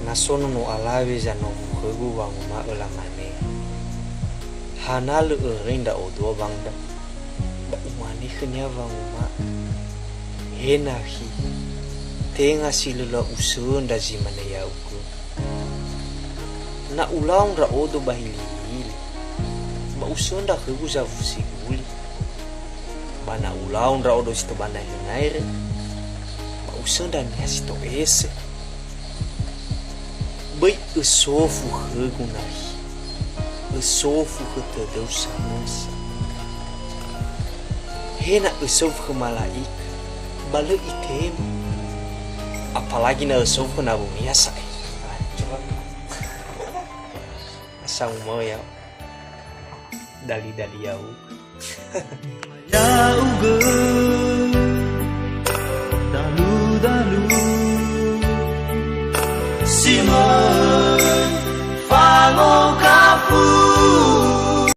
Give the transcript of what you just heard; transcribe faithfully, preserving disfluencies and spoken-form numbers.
Na so nono alawe zanofu khögu wanguma'ö lamane, "Hana lö öröi ndra'odo, Abang, da?" Ba umane khönia wanguma'ö, "He nakhi, tenga si lö la'usöndra zi mane ya'ugö. Na ulau ndra'odo ba hilihili, ba usöndra khögu zawuyu si guli. Ba na ulau ndra'odo si tobana henaire, ba usöndra niha si to'ese. Böi ösofu khögu, nakhi, ösofu khö tödöu samösa. He na ösofu khö mala'ika, ba lö itema. Apalagi na ösofu khö nawönia sa'ae." Sanguma'ö ya'o, dali-dali ya'o. Ya'ugö, dalu-dalu, si mö-